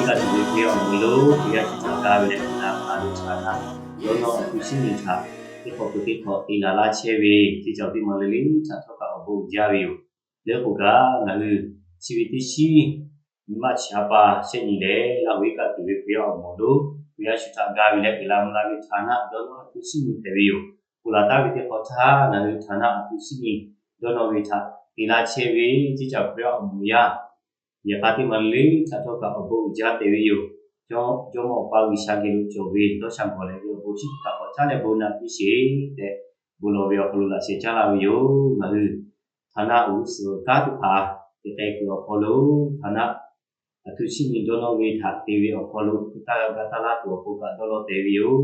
Hkriꞈ yaˇ awˬ moˍ lo Hkriꞈ yaˇ shu htaꞈ g'a ve leh, na pa lo htaꞈ na dawˇ nawˇ a hpu shiˉ nyi htaꞈ teˇ hk'awꞈ peuˬ teˇ hk'awꞈ te la laˇ chehˇ ve, teˇ cawˬ teˇ ma le le htaꞈ htawˇ kaꞈ awˬ bon uiˍ jaˇ ve yoˬ. Leh k'o kaꞈ ngaˬ hui chi ve teˇ shiˉ nyi maˇ chi ha pa shehˆ nyi lehˬ, Laˇ huˍ iˉ kaˆ tuˬ ve Hkriꞈ yaˇ awˬ moˍ lo Hkriꞈ yaˇ shu htaꞈ g'a ve leh, uiˍ la mvuh la ve htaꞈ na dawˇ nawˇ a hpu shiˉ nyi hpehꞈ ve yoˬ. Ponˬ laˬ taˉ ve teˇ hk'awꞈ htaˇ ngaˬ hui htaꞈ na a hpu shiˉ nyi dawˇ nawˇ ve htaꞈ te laˇ chehˇ ve, teˇ cawˬ Hkriꞈ yaˇ awˬ moˍ yaˇ yehˬ k'a teˇ ma le le htaꞈ htawˇ kaꞈ awˬ bon uiˍ jaˇ tehꞈ ve yoˬ. Jawˇ mawˇ Awˬ pa G'uiˬsha geh lo cawˬ ve dawˇ sha gawˬ leh ve awˬ bon shiˉ htaꞈ k'awꞈ caˉ leh bon naꞈ piˇ sheˍ tehꞈ, bon lawˬ ve awˬ hk'aw lo laꞈ sheh caˉ laˇ ve yoˬ. Ngaˬ hui htaꞈ na uiˍ suhˍ kanˉ teˇ hpaˍ te k'ai kuiˬ awˬ hk'aw lo, htaꞈ na a hpu shiˉ nyi dawˇ nawˇ ve htaꞈ te ve awˬ hk'aw lo, hpu taˇ g'a gaˇ taˇ laˇ tuˬ awˬ pon kaꞈ dawˇ law tehꞈ ve yoˬ.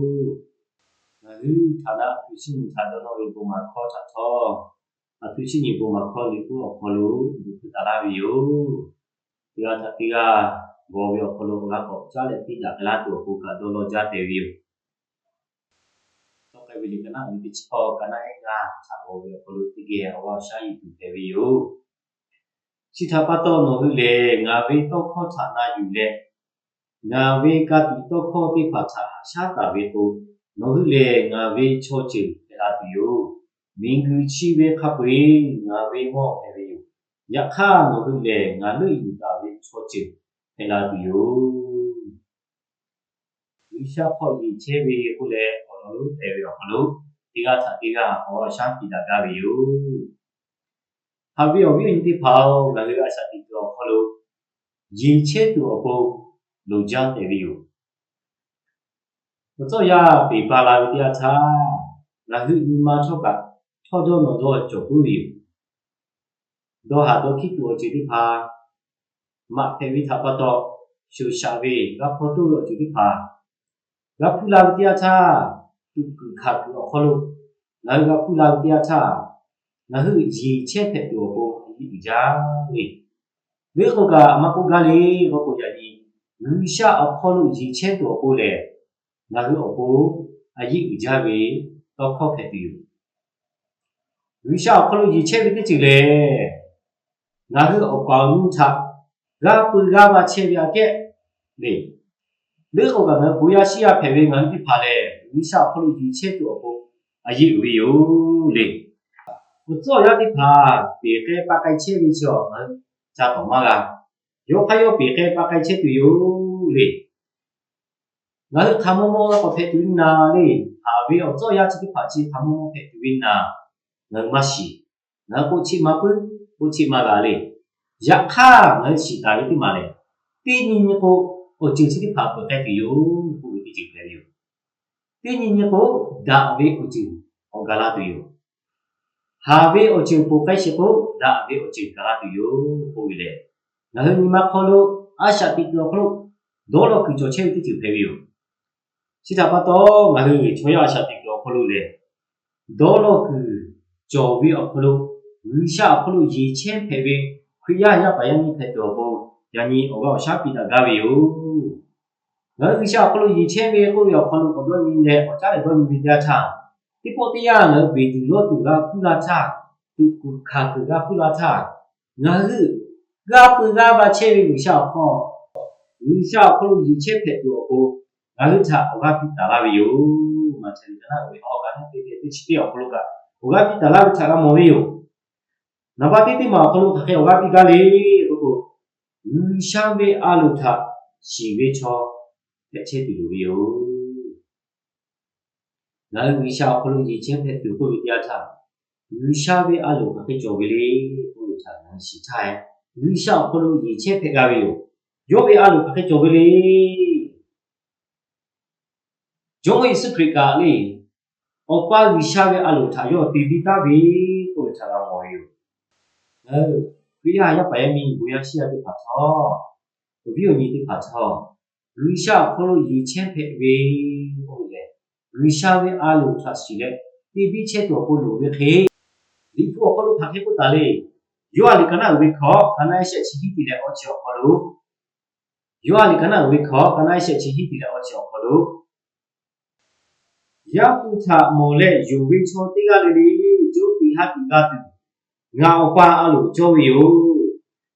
Ngaˬ hui htaꞈ na a hpu shiˉ nyi htaꞈ dawˇ nawˇ ve bon maˍ hkawˇ htaꞈ htawˇ, a hpu shiˉ nyi bon maˍ hkawˇ liꞈ k'oˆ awˬ hk'aw lo duˬ hpuˇ taˍ laˇ ve yoˬ. Teˇ g'aˇ htaꞈ teˇ g'aˇ g'aw ve awˬ hk'aw lo awˬ g'a k'awꞈ caˉ leh piˇ daꞈ k'ai laˇ tuˬ awˬ pon kaꞈ dawˇ law jaˇ tehꞈ ve yoˬ. Tawˇ k'ai ve liꞈ ka naˆ uiˍ ve teˇ chi hkawˇ ka naˆ ehˉ ngaˇ htaꞈ g'aw ve awˬ hk'aw lo teˇ geh awˬ g'aˇ awˬ shaˉ yuˬ tuˬ hpehꞈ ve yoˬ. Chi htaꞈ pa taw nawˬ hui lehˬ ngaˬ ve tawˇ hkawˇ htaꞈ na yuˬ leh, ngaˬ ve ka tiꞈ tawˇ hkawˇ teˇ hpaˍ htaꞈ haꞈ shaˉ taˍ ve k'o, nawˬ hui lehˬ ngaˬ ve chaw ceuˬ hpehꞈ la tuˬ yoˬ. Miˬguiˬ chi ve hk'a peu-eˬ ngaˬ ve mawˇ hpehꞈ ve yoˬ. Yaꞈ hk'aˇ nawˬ hui lehˬ ngaˬ leuˆ yuˬ taˍ ve chaw ceuˬ hpehꞈ la tuˬ yoˬ. G'uiˬsha hk'aw yeˬ chehˇ ve k'oˆ leh awˬ lawn lonˉ tehꞈ ve awˬ hk'aw lo, teˇ g'aˇ htaꞈ teˇ g'aˇ awˬ g'aˇ awˬ shaˉ piˇ daꞈ gaˇ ve yoˬ. Haꞈ ve awˬ viˉ awˬ nyi teˇ hpaˍ-oˬ, ngaˬ hui a shaꞈ teꞈ tuˬ awˬ hk'aw lo yeˬ chehˇ tuˬ awˬ pon loˍ jaˇ tehꞈ ve yoˬ. Awˬ tcuhˉ awˬ yanˇ peˬ ba la ve teˇ yanˇ htaˇ, ngaˬ hui nyi ma htawˇ kaꞈ htawˇ dawˇ nawˬ dawˇ cawˬ puiˉ ve yoˬ. Dawˇ haꞈ dawˇ hkiˉ tuˬ awˬ ceuˬ teˇ hpaˍ maꞈ hpehꞈ ve htaꞈ pa taw, shuˍ shaꞈ ve g'a hpaw toˇ ve awˬ ceuˬ teˇ hpaˍ g'a hpuˇ la ve teˇ yanˇ htaˇ, tuꞈ kuiˬ hkanˍ kuiˬ awˬ hk'aw lo ngaˬ hui g'a hpuˇ la ve teˇ yanˇ htaˇ, ngaˬ hui yeˬ chehˇ hpehꞈ tuˬ awˬ pon a yiˆ uiˍ jaˇ ve. Leuˉ k'o kaꞈ a ma k'oˆ gaˇ le k'oˆ k'o, yaꞈ nyi G'uiˬsha awˬ hk'aw lo yeˬ chehˇ tuˬ awˬ pon lehˬ, ngaˬ hui awˬ pon a yiˆ uiˍ jaˇ ve tawˇ hkawˇ hpehꞈ tuˬ yoˬ. G'uiˬsha awˬ hk'aw lo yeˬ chehˇ ve teˇ ceuˬ lehˬ, ngaˬ hui awˬ paˍ awˬ nu htaꞈ g'aˇ peu g'aˇ va chehˇ ve aꞈ kehˉ le. Leuˉ k'o kaꞈ ngaˬ hui bon yaˇ shiˉ yaˇ hpehꞈ ve ngaˬ hui teˇ hpaˍ lehˬ, G'uiˬsha awˬ hk'aw lo yeˬ chehˇ tuˬ awˬ pon a yiˆ uiˍ ve yoˬ le. Awˬ tcuhˉ awˬ yanˇ teˇ hpaˍ peˬ k'ai pa k'ai chehˇ ve chi awˬ ngaˬ hui ca tawˍ maˇ g'a. Yawˇ hk'aˇ yawˇ peˬ k'ai pa k'ai chehˇ tuˬ yoˬ le. Ngaˬ hui hk'aˬ maw maw g'a k'awꞈ hpehꞈ tuˬ ve naˍ le. Haꞈ ve awˬ tcuhˉ awˬ yanˇ chi teˇ hpaˍ chi hk'aˬ maw maw hpehꞈ tuˬ ve naˍ, ngaˬ hui maˇ shiˍ. Ngaˬ hui k'oˆ cheˆ maˇ puiˉ, k'oˆ cheˆ maˇ g'a le. Yaꞈ hk'aˇ ngaˬ hui shiˍ taˍ ve teˇ maˬ lehˬ, teˇ nyi nyi k'o, awˬ ceuˬ chi teˇ hpaˍ peuˬ k'ai tuˬ yoˬ k'oˆ ve teˇ ceuˬ hpehꞈ ve yoˬ. Teˇ nyi nyi k'o, daꞈ ve awˬ ceuˬ k'awꞈ gaˬ la tuˬ yoˬ. Haꞈ ve awˬ ceuˬ ponˬ k'ai sheˍ k'o, daꞈ ve awˬ ceuˬ gaˬ la tuˬ yoˬ k'oˆ ve lehˬ, ngaˬ hui nyi ma hk'aw lo a shaꞈ teꞈ kuiˬ awˬ hk'aw lo dawˇ law kuiˬ cawˬ chehˇ ve teˇ ceuˬ hpehꞈ ve yoˬ. Chi htaꞈ pa taw, ngaˬ hui chaw yaˇ a shaꞈ teꞈ kuiˬ awˬ hk'aw lo lehˬ, dawˇ law kuiˬ cawˬ ve awˬ hk'aw lo, G'uiˬsha awˬ hk'aw lo yeˬ chehˇ hpehꞈ ve Hkriꞈ yaˇ yaˇ paˍ yaˇ miˇ hpehꞈ tuˬ awˬ pon, yaꞈ nyi awˬ g'aˇ awˬ shaˉ piˇ daꞈ gaˇ ve yoˬ. Ngaˬ hui G'uiˬsha awˬ hk'aw lo yeˬ chehˇ ve k'oˆ ve awˬ hk'aw lo k'awꞈ dawˇ nyi leh k'awꞈ caˉ leh dawˇ nyi ve teˇ yanˇ htaˇ, teˇ pawˆ teˇ yanˇ ngaˬ hui beˬ tuˬ yawˇ tuˬ g'a hpuˇ la htaˇ, tuꞈ kuiˬ hkanˍ kuiˬ g'a hpuˇ la htaˇ, ngaˬ hui g'aˇ peu g'aˇ va chehˇ ve G'uiˬsha awˬ hk'aw, G'uiˬsha awˬ hk'aw lo yeˬ chehˇ hpehꞈ tuˬ awˬ pon ngaˬ hui htaꞈ awˬ g'aˇ piˇ taˍ laˇ ve yoˬ. Maꞈhtehˍ liꞈ ka naˆ uiˍ ve awˬ ka naˆ teˇ teˇ teˇ chi teˇ awˬ hk'aw lo kaꞈ awˬ g'aˇ piˇ taˍ laˇ ve htaꞈ g'a mawˬ ve yoˬ. Naˍ baˆ teˇ teˇ maˬ awˬ hk'aw lo hk'aˬ hk'e awˬ g'aˇ piˇ gaˇ le k'oˆ k'o, G'uiˬsha ve a loˍ htaꞈ shiˍ ve chaw hpehꞈ chehˇ tuˬ loˍ ve yoˬ. Ngaˬ hui G'uiˬsha awˬ hk'aw lo yeˬ chehˇ hpehꞈ tuˬ k'oˆ ve teˇ yanˇ htaˇ, G'uiˬsha ve a loˍ hk'aˬ hk'e cawˬ ve le k'oˆ ve htaꞈ ngaˬ hui shiˍ htaˇ, G'uiˬsha awˬ hk'aw lo yeˬ chehˇ hpehꞈ g'a ve yoˬ. Yawˇ ve a loˍ hk'aˬ hk'e cawˬ ve le. Jawˇmawˇ Yeˍsuˆ Hkriꞈ kaꞈ le, Awˬ pa G'uiˬsha ve a loˍ htaꞈ yawˇ te biˇ taˉ ve k'oˆ ve htaꞈ g'a mawˬ ve yoˬ. Ngaˬ hui Hkriꞈ yaˇ yaˇ paˍ yaˇ miˇ bon yaˇ shiˉ yaˇ teˇ hpaˍ htawˇ, awˬ viˉ awˬ nyi teˇ hpaˍ htawˇ, G'uiˬsha awˬ hk'aw lo yeˬ chehˇ hpehꞈ ve k'oˆ ve lehˬ, G'uiˬsha ve a loˍ htaꞈ shiˍ leh te biˇ chehˇ tuˬ awˬ pon loˍ ve hk'e, Liꞈ hpu awˬ hk'aw lo hk'aˬ hk'e k'oˆ taˍ le. Yoˇhanˬ liꞈ ka naˆ uiˍ ve hkawꞈ ka naˆ ehˉ shehˆ chi hiˉ teˇ leh awˇ chi awˬ hk'aw lo, Yoˇhanˬ liꞈ ka naˆ uiˍ ve hkawꞈ ka naˆ ehˉ shehˆ chi hiˉ teˇ leh awˇ chi awˬ hk'aw lo, Yaˇ pu htaꞈ mawˬ leh yonˍ ve chaw teˇ g'aˇ le le, coˇ tiꞈ haˉ tiꞈ g'a tuˬ, ngaˬ Awˬ pa a loˍ cawˇ ve yoˬ.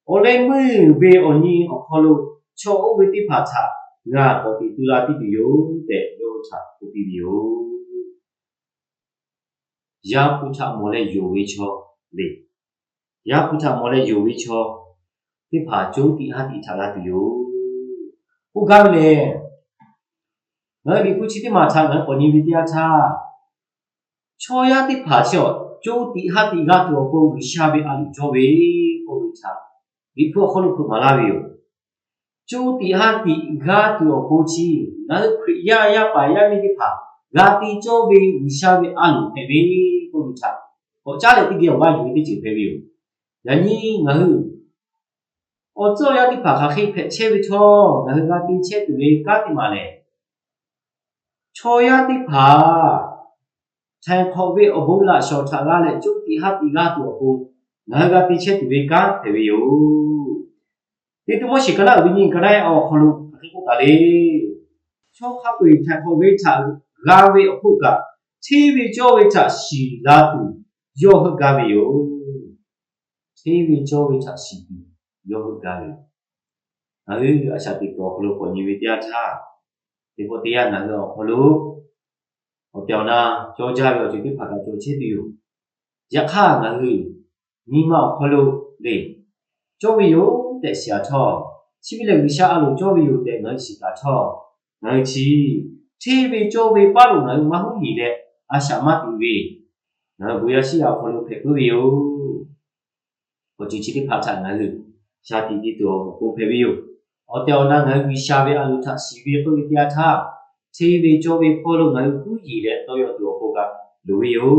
Awˬ leh meuˇ ve awˬ nyi awˬ hk'aw lo chaw oˇ ve teˇ hpaˍ htaꞈ ngaˬ k'awꞈ teꞈ tu la piˇ tuˬ yoˬ tehꞈ, yawˇ hui htaꞈ k'oˆ piˇ ve yoˬ. Yaˇ hpu htaꞈ mawˬ leh yonˍ ve chaw le. Yaˇ hpu htaꞈ mawˬ leh yonˍ ve chaw teˇ hpaˍ co tiꞈ ha tiꞈ htaꞈ g'a tuˬ yoˬ. Oˇ gaˇ ve lehˬ, ngaˬ hui Liꞈ hpu chi teˇ maˬ htaꞈ ngaˬ hui k'awꞈ nyi ve teˇ yanˇ htaˇ, chaw yaˇ teˇ hpaˍ chi awˬ co tiꞈ ha tiꞈ g'a tuˬ awˬ pon G'uiˬsha ve a loˍ cawˇ ve k'oˆ ve htaꞈ Liꞈ hpu awˬ hk'aw lo hpeuꞈ maˍ laˇ ve yoˬ. Co tiꞈ ha tiꞈ g'a tuˬ awˬ pon chi, ngaˬ hui Hkriꞈ yaˇ yaˇ paˍ yaˇ miˇ teˇ hpaˍ g'a te cawˇ ve G'uiˬsha ve a loˍ hpehꞈ ve k'oˆ ve htaꞈ k'awꞈ caˉ leh teˇ geh awˬ g'aˇ yuˬ ve teˇ ceuˬ hpehꞈ ve yoˬ. Yaꞈ nyi ngaˬ hui awˬ tcuhˉ awˬ yanˇ teˇ hpaˍ hk'aˬ hk'e hpehꞈ chehˇ ve htawˇ, ngaˬ hui g'a te chehˇ tuˬ ve kanˉ teˇ maˬ lehˬ, chaw yaˇ teˇ hpaˍ htaiˍ hk'awꞈ ve awˬ bon laꞈ shawˍ htaꞈ g'a leh co tiꞈ ha tiꞈ g'a tuˬ awˬ pon ngaˬ hui g'a te chehˇ tuˬ ve kanˉ hpehꞈ ve yoˬ. Teˇ Tiˆmoˉseˍ ka naˆ uiˍ ve nyi ka naˆ awˬ hk'aw lo hk'aˬ hk'e k'oˆ taˍ le. Chaw hk'a peu-eˬ htaiˍ hk'awꞈ ve htaꞈ g'a ve awˬ hk'oˆ kaꞈ, hteˇ ve cawˇ ve htaꞈ shiˍ la tuˬ yawˇ heuˆ gaˇ ve yoˬ. Hteˇ ve cawˇ ve htaꞈ shiˍ tuˬ yawˇ heuˆ gaˇ ve yoˬ. Ngaˬ hui a shaꞈ teꞈ kuiˬ awˬ hk'aw lo k'awꞈ nyi ve teˇ yanˇ htaˇ, teˇ pawˆ teˇ yanˇ ngaˬ hui awˬ hk'aw lo awˬ tehˬ awˬ na cawˇ jaˇ ve awˬ ceuˬ teˇ hpaˍ kaꞈ cawˬ chehˇ tuˬ yoˬ. Yaꞈ hk'aˇ ngaˬ hui nyi ma awˬ hk'aw lo le, cawˇ ve yoˬ tehꞈ shiˍ-a htawˇ, chi ve lehˬ G'uiˬsha a loˍ cawˇ ve yoˬ tehꞈ ngaˬ hui shiˍ taˍ htawˇ, ngaˬ hui chi hteˇ ve cawˇ ve paˉ lo ngaˬ hui maˇ huˉ yeˬ leh a shaꞈ maˇ teꞈ ve, ngaˬ hui bon yaˇ shiˉ yaˇ awˬ hk'aw lo hpehꞈ puiˉ ve yoˬ. Awˬ ceuˬ chi teˇ hpaˍ htaꞈ ngaˬ hui shaˍ tiꞈ te tuˬ awˬ pon hpehꞈ ve yoˬ. Awˬ tehˬ awˬ na ngaˬ hui G'uiˬsha ve a loˍ htaꞈ shiˍ ve k'oˆ ve teˇ yanˇ htaˇ, hteˇ ve cawˇ ve hpawˇ lo ngaˬ hui huˉ yeˬ leh tawˇ yaw tuˬ awˬ pon kaꞈ loˍ ve yoˬ.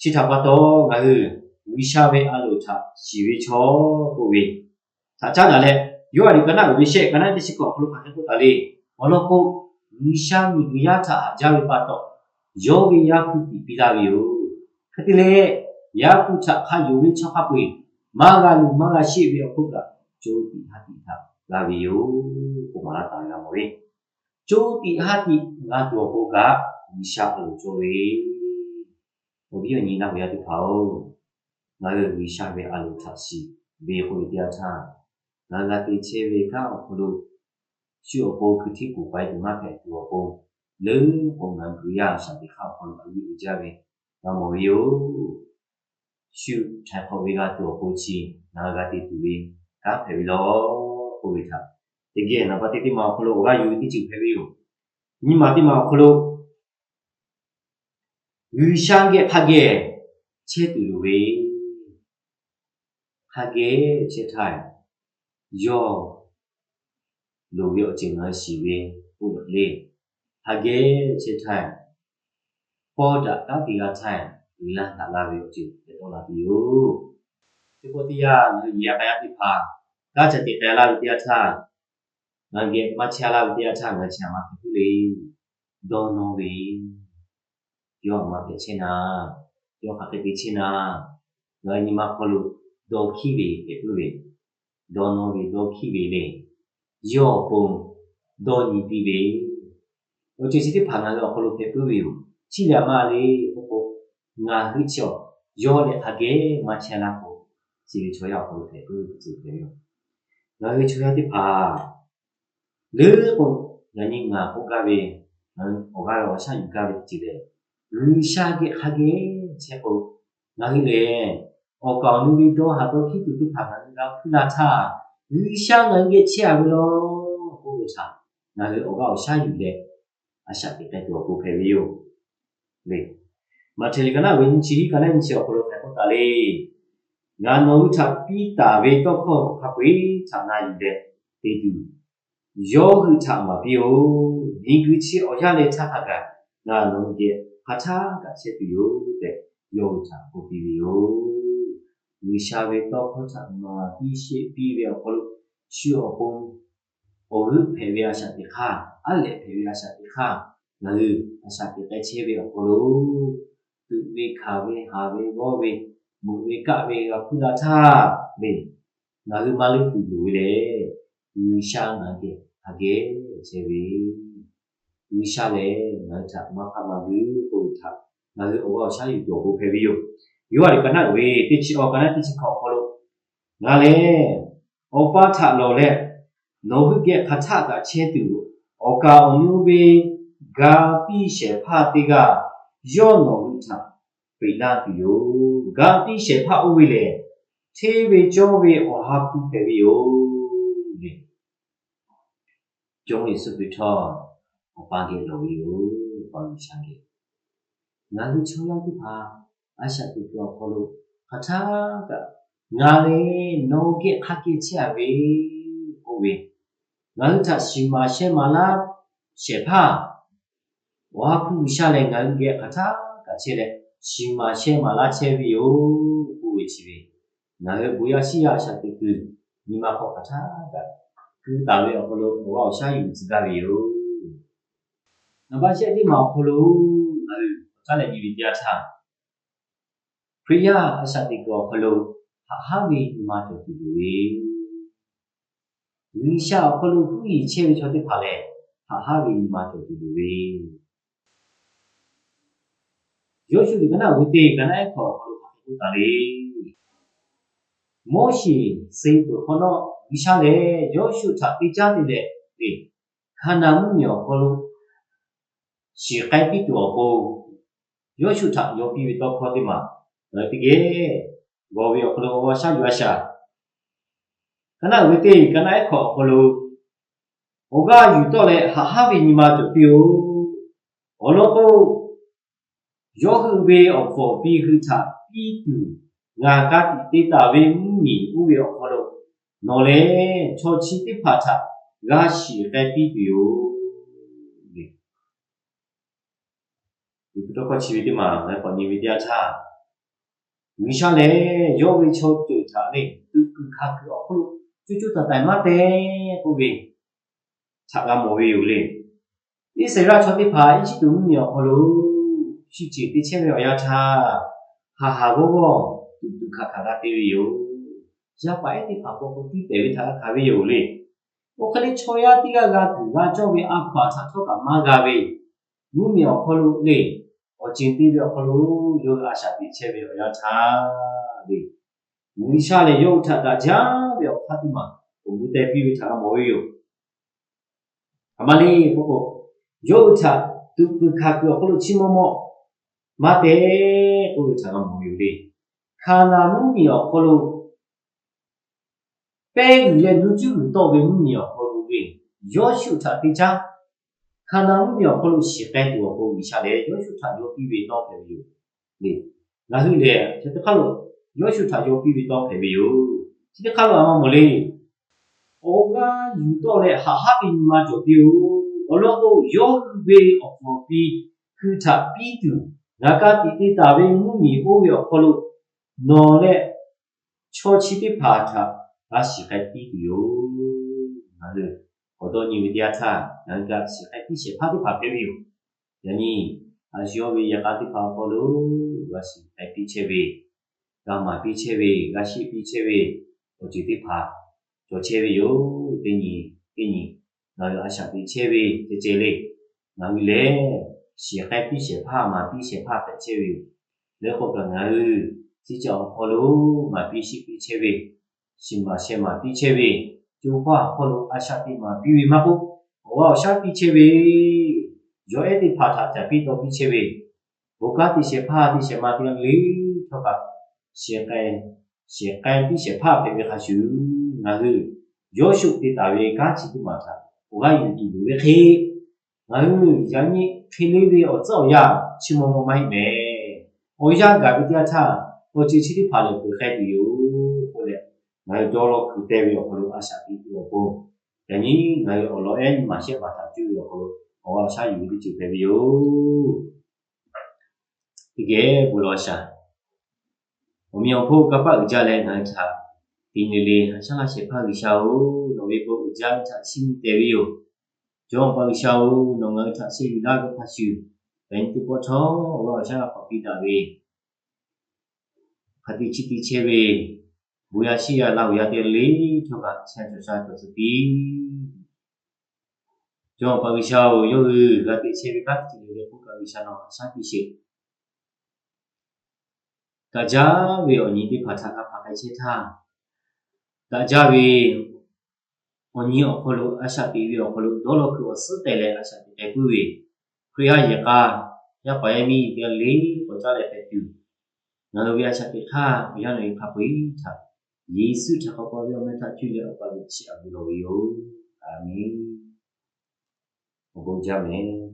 Chi htaꞈ pa taw, ngaˬ hui G'uiˬsha ve a loˍ htaꞈ shiˍ ve chaw k'oˆ ve htaꞈ caˉ daꞈ leh, Yoˇhanˬ liꞈ ka naˆ uiˍ ve shehˆ, ka naˆ teˇ chi hkawꞈ awˬ hk'aw lo hk'aˬ hk'e k'oˆ taˍ le. Awˬ lawn k'o, G'uiˬsha miˬguiˬ yaˇ htaꞈ haꞈ jaˇ ve pa taw, yawˇ ve Yaˇ hpu tiꞈ piˇ laˇ ve yoˬ. Hk'e te leh, Yaˇ hpu htaꞈ hk'a yonˍ ve chaw hk'a peu-eˬ maˇ g'a luˬ maˇ g'a sheˆ ve awˬ hk'oˆ kaꞈ, co tiꞈ ha tiꞈ htaꞈ g'a ve yoˬ k'oˆ maˍ laˇ taˍ ve g'a mawˬ ve. Co tiꞈ ha tiꞈ g'a tuˬ awˬ pon kaꞈ, G'uiˬsha a loˍ cawˇ ve. Awˬ viˉ awˬ nyi naˆ hoꞈ yaˇ teˇ hpaˍ-oˬ, ngaˬ hui G'uiˬsha ve a loˍ htaꞈ shiˍ ve k'oˆ ve teˇ yanˇ htaˇ, ngaˬ hui g'a te chehˇ ve kanˉ awˬ hk'aw lo, shu awˬ pon hkui hteˇ kuˬ k'ai tuˬ maˇ hpehꞈ tuˬ awˬ pon, leuˉ k'o ngaˬ hui Hkriꞈ yaˇ shaˍ tiꞈ hk'aˇ awˬ hk'aw lo a viˉ uiˍ jaˇ ve g'a mawˬ ve yoˬ. Shu htaiˍ hk'awꞈ ve g'a tuˬ awˬ pon chi ngaˬ hui g'a te tuˬ ve kanˉ hpehꞈ ve law k'oˆ ve htaꞈ, teˇ geh naˍ baˆ teˇ teˇ ma awˬ hk'aw lo awˬ g'aˇ yuˬ ve teˇ ceuˬ hpehꞈ ve yoˬ. Nyi ma teˇ ma awˬ hk'aw lo G'uiˬsha geh hk'a geh chehˇ tuˬ loˍ ve, hk'a geh chehˇ htaˇ, yawˇ loˍ ve awˬ ceuˬ ngaˬ hui shiˍ ve k'oˆ ve hk'e le, hk'a geh chehˇ htaˇ, pawˇ daꞈ kanˉ te g'a htaˇ, uiˍ la daꞈ la ve awˬ ceuˬ hpehꞈ tawˆ la tuˬ yoˬ. Teˇ pawˆ teˇ yanˇ ngaˬ hui yehˬ yaˇ k'a yaˇ teˇ hpaˍ kanˉ ca te k'ai laˇ ve teˇ yanˇ htaˇ, ngaˬ geh maˇ chehˇ laˇ ve teˇ yanˇ htaˇ ngaˬ hui chi htaꞈ maˇ hpehꞈ puiˉ le. Dawˇ nawˇ ve, yawˇ htaꞈ maˇ hpehꞈ chehˇ na, yawˇ hk'aˬ hk'e te chehˇ na, ngaˬ hui nyi ma hk'aw lo dawˇ hkiˉ ve hpehꞈ puiˉ ve, dawˇ nawˇ ve dawˇ hkiˉ ve le, yawˇ awˬ pon dawˇ nyi piˇ ve, awˬ ceuˬ chi teˇ hpaˍ ngaˬ hui awˬ hk'aw lo hpehꞈ puiˉ ve yoˬ. Chi lehˬ a ma le k'oˆ k'o, ngaˬ hui chi awˬ yawˇ leh hk'a geh maˇ chehˇ laˇ k'o, chi ve chaw yaˇ awˬ hk'aw lo hpehꞈ puiˉ ve teˇ ceuˬ hpehꞈ ve yoˬ. Ngaˬ hui chaw yaˇ teˇ hpaˍ leuˉ k'o, yaꞈ nyi ngaˬ k'oˆ gaˇ ve, ngaˬ hui awˬ g'aˇ ve awˬ shaˉ yuˬ gaˇ ve teˇ ceuˬ lehˬ, G'uiˬsha geh hk'a geh chehˇ k'o, ngaˬ hui lehˬ awˬ kaˍ awˬ nu ve dawˇ haˍ dawˇ hkiˉ tuˬ teˇ hpaˍ ngaˬ hui g'a hpuˇ la htaˇ, G'uiˬsha ngaˬ hui geh chehˇ-a ve law k'oˆ ve htaꞈ ngaˬ hui awˬ g'aˇ awˬ shaˉ yuˬ leh a shaꞈ teꞈ k'ai tuˬ awˬ pon hpehꞈ ve yoˬ. Maꞈhtehˍ liꞈ ka naˆ uiˍ ve nyiˇ chi hiˉ, ka naˆ nyiˇ chi awˬ hk'aw lo hk'aˬ hk'e k'oˆ taˍ le. Ngaˬ nawˬ hui htaꞈ piˇ taˍ ve tawˇ hkawˇ hk'a peu-eˬ htaꞈ na yuˬ leh te tuˬ, yawˇ hui htaꞈ maˍ piˇ-oˬ. Miˬguiˬ chi awˬ yanˇ leh htaˇ hk'a gaˬ ngaˬ nawˬ hui geh hk'a htaˇ kaꞈ chehˇ tuˬ yoˬ tehꞈ, yawˇ hui htaꞈ k'oˆ piˇ ve yoˬ. G'uiˬsha ve tawˇ hkawˇ htaꞈ maˍ piˇ sheˆ piˇ ve awˬ hk'aw lo, shu awˬ pon awˬ g'euˆ hpehꞈ ve a shaꞈ teꞈ hk'aˇ, aˉ lehꞈ hpehꞈ ve a shaꞈ teꞈ hk'aˇ, ngaˬ hui a shaꞈ teꞈ k'ai chehˇ ve awˬ hk'aw lo, tuꞈ ve hkanˍ ve haˍ ve g'awˇ ve, meuꞈ ve kaˆ ve g'a hpuˇ daꞈ htaˇ ve, ngaˬ hui maˇ leuˉ tuˬ loˍ ve lehˬ, G'uiˬsha ngaˬ geh hk'a geh chehˇ ve, G'uiˬsha lehˬ ngaˬ hui htaꞈ maˇ hpaˇ maˇ g'uiˇ k'oˆ ve htaꞈ ngaˬ hui awˬ g'aˇ awˬ shaˉ yuˬ tuˬ awˬ pon hpehꞈ ve yoˬ. Yoˇhanˬ liꞈ ka naˆ uiˍ ve teˇ chi awˬ, ka naˆ teˇ chi hkawꞈ awˬ hk'aw lo, ngaˬ lehˬ Awˬ pa htaꞈ lawˬ leh nawˬ hui geh hk'aˬ htaˆ kaꞈ chehˇ tuˬ, awˬ kaˍ awˬ nu ve ga piˇ shehˍ hpaˇ teˇ g'aˇ yawˇ nawˬ hui htaꞈ peꞈ laˇ tuˬ yoˬ. Ga piˇ shehˍ hpaˇ oˇ ve lehˬ, hteˇ ve cawˇ ve Awˬ ha hpu hpehꞈ ve yoˬ. Jawˇmawˇ Yeˍsuˆ Hkriꞈ htawˇ awˬ pa geh lawˬ ve yoˬ. Awˬ pa G'uiˬsha geh, ngaˬ hui chaw yaˇ teˇ hpaˍ a shaꞈ teꞈ kuiˬ awˬ hk'aw lo hk'aˬ htaˆ kaꞈ, ngaˬ lehˬ nawˬ geh hk'a geh chehˇ a ve k'oˆ ve, ngaˬ hui htaꞈ shiˍ maˍ sheh maˍ laˇ shehˍ hpaˇ Awˬ ha hpu G'uiˬsha lehˬ, ngaˬ hui geh hk'aˬ htaˆ kaꞈ chehˇ leh, shiˍ maˍ sheh maˍ laˇ chehˇ ve yoˬ k'oˆ ve chi ve, ngaˬ hui bon yaˇ shiˉ yaˇ a shaꞈ teꞈ kuiˬ nyi ma hk'aw hk'aˬ htaˆ kaꞈ keu taˍ ve awˬ hk'aw lo awˬ g'aˇ awˬ shaˉ yuˬ tcuh gaˇ ve yoˬ. Naˍ baˆ shehˆ teˇ maˬ awˬ hk'aw lo ngaˬ hui awˬ caˉ leh nyi ve teˇ yanˇ htaˇ, Hkriꞈ yaˇ a shaꞈ teꞈ kuiˬ awˬ hk'aw lo haꞈ haˉ ve nyi ma cawˬ tuˬ loˍ ve, G'uiˬsha awˬ hk'aw lo huˉ yiˍ chehˇ ve chaw teˇ hpaˍ lehˬ, haꞈ haˉ ve nyi ma cawˬ tuˬ loˍ ve, Yoˇshuˆ liꞈ ka naˆ uiˍ ve teˇ ka naˆ ehˉ hkawꞈ awˬ hk'aw lo hk'aˬ hk'e k'oˆ taˍ le. Moˉseˍ suh peuˬ hk'awꞈ nawˉ, G'uiˬsha lehˬ Yoˇshuˆ htaꞈ teˇ caˉ te leh, Hkaˍnanˍ mvuhˇmiˬ awˬ hk'aw lo shiˍ k'ai piˇ tuˬ awˬ pon, Yoˇshuˆ htaꞈ yaw piˇ ve tawˇ hkawˇ teˇ maˬ, ngaˬ hui teˇ geh g'aw ve awˬ hk'aw lo awˬ g'aˇ awˬ shaˉ yuˬ a shaˍ. Ka naˆ uiˍ ve teˇ ka naˆ ehˉ hkawꞈ awˬ hk'aw lo, awˬ g'aˇ yuˬ tawˆ leh haꞈ haˉ ve nyi ma cawˬ piˇ-oˬ. Awˬ lawn k'o, yawˇ hui ve awˬ pfuhˍ awˬ pi hui htaꞈ piˇ tuˬ ngaˬ ka tiꞈ te taˍ ve mvuhˇmiˬ oˇ ve awˬ hk'aw lo, nawˬ lehˬ chaw chi teˇ hpaˍ htaꞈ g'a shiˍ k'ai piˇ tuˬ yoˬ. Liꞈ hpu tawˇ hkawˇ chi ve teˇ maˬ ngaˬ hui k'awꞈ nyi ve teˇ yanˇ htaˇ, G'uiˬsha lehˬ yawˇ ve chaw ceuˬ htaꞈ lehˬ, tuꞈ kuiˬ hkanˍ kuiˬ awˬ hk'oˆ lo co co taiˍ taiˍ maˇ te k'oˆ ve htaꞈ g'a mawˬ ve yoˬ le. Iˉsaˍreˍlaˆ chaw teˇ hpaˍ Eˇjiˇtuꞈ mvuhˇmiˬ awˬ hk'aw lo shu ceˬ te chehˇ ve awˬ yanˇ htaˇ, haˍ haˍ g'awˇ g'awˇ tuꞈ tuꞈ hkanˍ hkanˍ g'a te ve yoˬ. Yaˇ paˍ ehˉ teˇ hpaˍ k'awꞈ k'oꞈ tiˉ pehˍ ve htaꞈ g'a hkanˍ ve yoˬ le. Oˇ hk'e leh chaw yaˇ teˇ g'aˇ g'a tuˬ g'a cawˇ ve a paˍ htaꞈ htawˇ kaꞈ maˇ g'a ve, mvuhˇmiˬ awˬ hk'aw lo le, awˬ ceˬ te ve awˬ hk'aw lo yawˇ hui a shaꞈ teꞈ chehˇ ve awˬ yanˇ htaˇ le, G'uiˬsha lehˬ yawˇ hui htaꞈ daꞈ jaˇ ve awˬ hk'aˇ teˇ maˬ k'oꞈ gu teh piˇ ve htaꞈ g'a mawˬ ve yoˬ. Aˬ ma le k'oˆ k'o, yawˇ hui htaꞈ tuꞈ kuiˬ hkanˍ kuiˬ awˬ hk'oˆ lo chiˇ mawˇ mawˇ maˇ te k'oˆ ve htaꞈ g'a mawˬ ve yoˬ le. Hkaˍnanˍ mvuhˇmiˬ awˬ hk'aw lo pehˇ g'uiˬ leh nuˇ cuˉ g'uiˬ tawˆ ve mvuhˇmiˬ awˬ hk'aw lo ve, Yoˇshuˆ htaꞈ teˇ caˉ Hkaˍnanˍ mvuhˇmiˬ awˬ hk'aw lo shiˍ k'ai tuˬ awˬ pon G'uiˬsha lehˬ Yoˇshuˆ htaꞈ yaw piˇ ve tawˇ hpehꞈ ve yoˬ le. Ngaˬ hui lehˬ chi teˇ hk'aˇ lo Yoˇshuˆ htaꞈ yaw piˇ ve tawˇ hpehꞈ ve yoˬ. Chi teˇ hk'aˇ lo a ma mawˬ le. Awˬ g'aˇ yuˬ tawˆ leh haꞈ haˉ ve nyi ma cawˬ piˇ-oˬ. Awˬ lawn k'o, yawˇ hui ve awˬ pfuhˍ awˬ pi hui htaꞈ piˇ tuˬ ngaˬ ka tiꞈ te taˍ ve mvuhˇmiˬ oˇ ve awˬ hk'aw lo nawˬ leh chaw chi teˇ hpaˍ htaꞈ g'a shiˍ k'ai piˇ tuˬ yoˬ. Ngaˬ hui k'awꞈ dawˇ nyi ve teˇ yanˇ htaˇ, ngaˬ hui g'a shiˍ k'ai piˇ shehˍ hpaˇ teˇ hpaˍ hpehꞈ ve yoˬ. Yaꞈ nyi a shu yawˇ ve yaꞈ k'aˇ teˇ hpaˍ awˬ hk'aw lo g'a shiˍ k'ai piˇ chehˇ ve, g'a maˍ piˇ chehˇ ve, g'a sheˆ piˇ chehˇ ve awˬ ceuˬ teˇ hpaˍ cawˬ chehˇ ve yoˬ. Teˇ nyi teˇ nyi ngaˬ hui a shaꞈ teꞈ chehˇ ve ceh ceh le. Ngaˬ hui lehˬ shiˍ k'ai piˇ shehˍ hpaˇ, maˍ piˇ shehˍ hpaˇ hpehꞈ chehˇ ve yoˬ. Leh k'o kaꞈ ngaˬ hui chi ca awˬ hk'aw lo maˍ piˇ sheˆ piˇ chehˇ ve, shiˍ maˍ sheh maˍ piˇ chehˇ ve, co hpaˇ awˬ hk'aw lo a shaꞈ teꞈ maˍ piˇ ve maˇ k'oˆ, awˬ g'aˇ awˬ shaˉ piˇ chehˇ ve, yawˇ ehˉ teˇ hpaˍ htaꞈ caˍ piˇ taw piˇ chehˇ ve, bon kanˉ te shehˍ hpaˇ te shehˍ ma teˇ g'aˇ le htawˇ kaꞈ, shiˍ k'ai, shiˍ k'ai piˇ shehˍ hpaˇ hpehꞈ ve hk'a shuˍ, ngaˬ hui Yoˇshuˆ te taˍ ve kanˉ chi teˇ maˬ htaꞈ awˬ g'aˇ yuˬ tuˬ loˍ ve hk'e, ngaˬ hui yaꞈ nyi hk'e le ve awˬ tcuhˉ awˬ yanˇ chiˇ mawˇ mawˇ maˇ heˆ mehˍ. Awˬ yanˇ gaˬ ve teˇ yanˇ htaˇ, awˬ ceuˬ chi teˇ hpaˍ lehˬ peuˬ k'ai tuˬ yoˬ k'oˆ leh, ngaˬ hui dawˇ law kuiˬ teh ve awˬ hk'aw lo a shaꞈ teꞈ tuˬ awˬ pon, yaꞈ nyi ngaˬ hui awˬ lawn ehˉ nyi maˍ shehˆ maˍ htaꞈ cuˇ ve awˬ hk'aw lo awˬ g'aˇ awˬ shaˉ yuˬ ve teˇ ceuˬ hpehꞈ ve yoˬ. Teˇ geh bon lawˬ shaˍ. Awˬ meꞈ awˬ hponˇ kanˇ paˆ uiˍ jaˇ leh ngaˬ hui htaꞈ te nyi le, a shaˉ laˇ shehˍ hpaˇ G'uiˬsha-oˬ, nawˬ ve bon uiˍ jaˇ ve htaꞈ chiˇ mvuh teh ve yoˬ. Jawˇmawˇ Awˬ pa G'uiˬsha-oˬ, nawˬ ngaˬ hui htaꞈ shehˇ yuˬ laˇ ve hk'a shuˍ, yaꞈ nyi teˇ pawˆ htawˇ awˬ g'aˇ awˬ shaˉ k'awꞈ piˇ daꞈ ve, hk'a te chi te chehˇ ve, bon yaˇ shiˉ yaˇ laˇ g'uiˬ yaˇ teˇ g'aˇ le htawˇ kaꞈ chehˇ cawˬ sha cawˬ tcuh piˇ. Jawˇmawˇ Awˬ pa G'uiˬsha-oˬ, yawˇ hui g'a teꞈ chehˇ ve kanˉ teˇ ceuˬ le le k'oˆ kaꞈ G'uiˬsha nawˬ haꞈ shaˉ piˇ sheˍ. Daꞈ jaˇ ve awˬ nyi teˇ hpaˍ htaꞈ g'a hpaˍ k'ai chehˇ htaˇ, daꞈ jaˇ ve awˬ nyi awˬ hk'aw lo a shaꞈ teꞈ ve awˬ hk'aw lo dawˇ law kuiˬ awˬ suhˉ tehˬ leh a shaꞈ teꞈ k'ai puiˉ ve, Hkriꞈ yaˇ yehˬ k'a yaˇ paˍ yaˇ miˇ teˇ g'aˇ le k'awꞈ caˉ leh hpehꞈ tuˬ, ngaˬ hui ve a shaꞈ teꞈ htaˇ awˬ yanˇ nawˬ ve hk'a peu-eˬ htaꞈ Yeˍsuˆ htaꞈ k'awꞈ paw ve awˬ meh htaꞈ cuˇ leh Awˬ pa ve chi a ve lawˬ ve yoˬ. A menˬ. Awˬ bon jaˇ mehˍ.